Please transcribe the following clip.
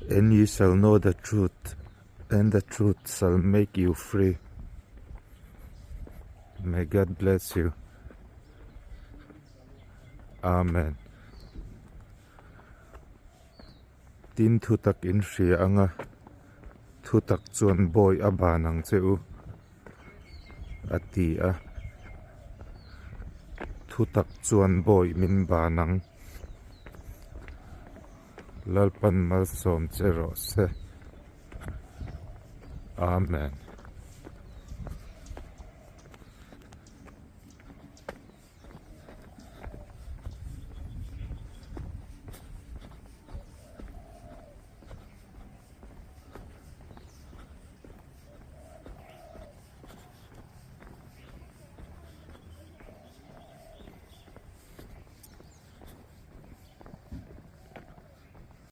And ye shall know the truth, and the truth shall make you free. May God bless you. Amen. Tin thutak in hria anga thutak chuan bawi a ban ang che u a ti a. Thutak chuan bawi min ban ang. Lalpan malsawm che rawh se. Amen.